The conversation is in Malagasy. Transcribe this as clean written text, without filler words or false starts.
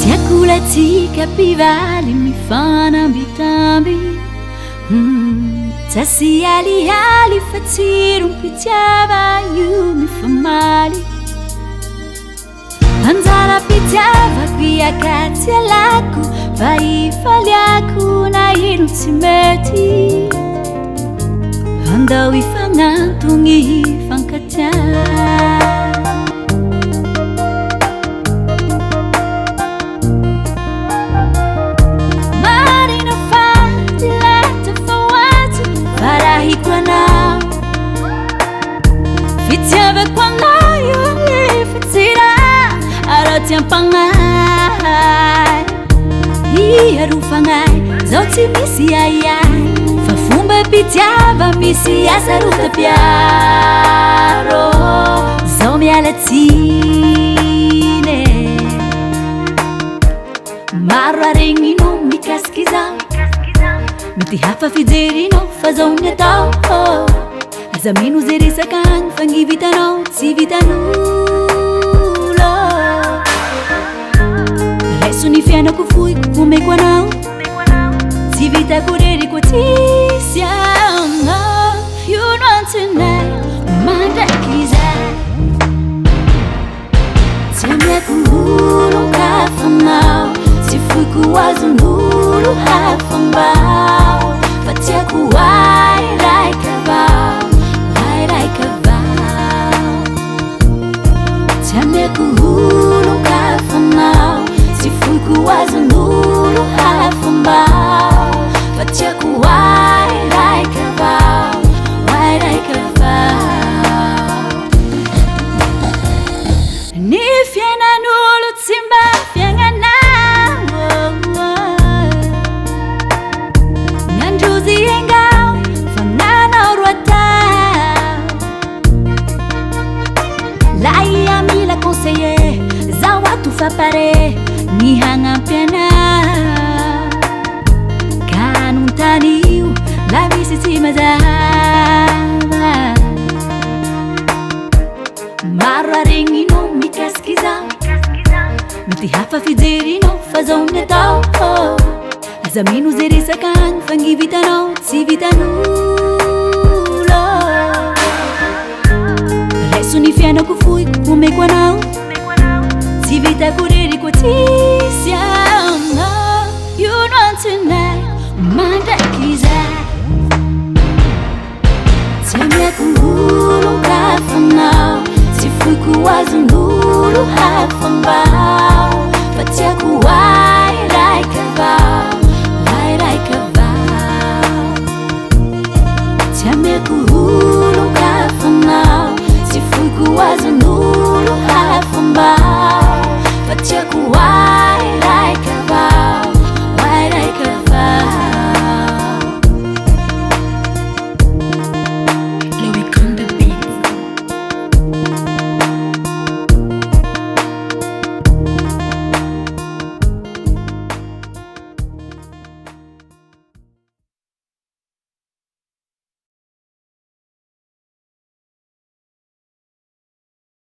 Tiako latsika mpivaly mifanambitamby. Tsy asialialy fa tsirom-pitiava io mifamaly. Anjara-pitiavako hiakatsy alako fa ifaliako na ino tsy mety. Andao hifagnantogny hifankatia. Marina fa ty lata fa ho atsy fa rahiko anao. Fitiavako anao io nefa tsy raha aratsy am-pagnahy. Hiarofagnahy zao tsy misy ahiahy fa fomba-pitiava misy asarotam-piaro. Zao miala tsiny e. Maro raha regninao mikasiky izaho, mety hafa fijerinao fa zao ny atao. Aza mino zay resaka agny fa ny vitanao tsy vitan'olo. Raiso ny fiainako fohiko omeko anao, tsy vitako rery koa tsisy anao. Io no antsonay mandrakizay. Tsy amiako olon-kafanao, tsy foiko ho azon'olo hafa mbao, fa tiako ho ahy raika avao, ahy raika avao. Tsy amiako olon-kafanao, tsy foiko ho azon'olo hafa mbao, fa tiako ho ahy raika avao, ho ahy raika avao. Ny fiainan'olo tsy mba fiaignanao. Nandrozy engao fa nanao roa tao. Laia mila conseiller, zaho ato fa pare ny hagnampy anao. Ka anontanio la misy tsy mazava. Maro raha regninao mikasiky izaho, mety hafa fijerinao fa zao ny atao. Aza mino zay resaka agny fa ny vitanao tsy vitan'olo. Raiso ny fiainako fohiko omeko anao, tsy vitako rery koa tsisy anao. Io no antsonay mandrakizay. Tsy amiako olon-kafanao, tsy foiko ho azon'olo hafa mbao, fa tiako ho ahy.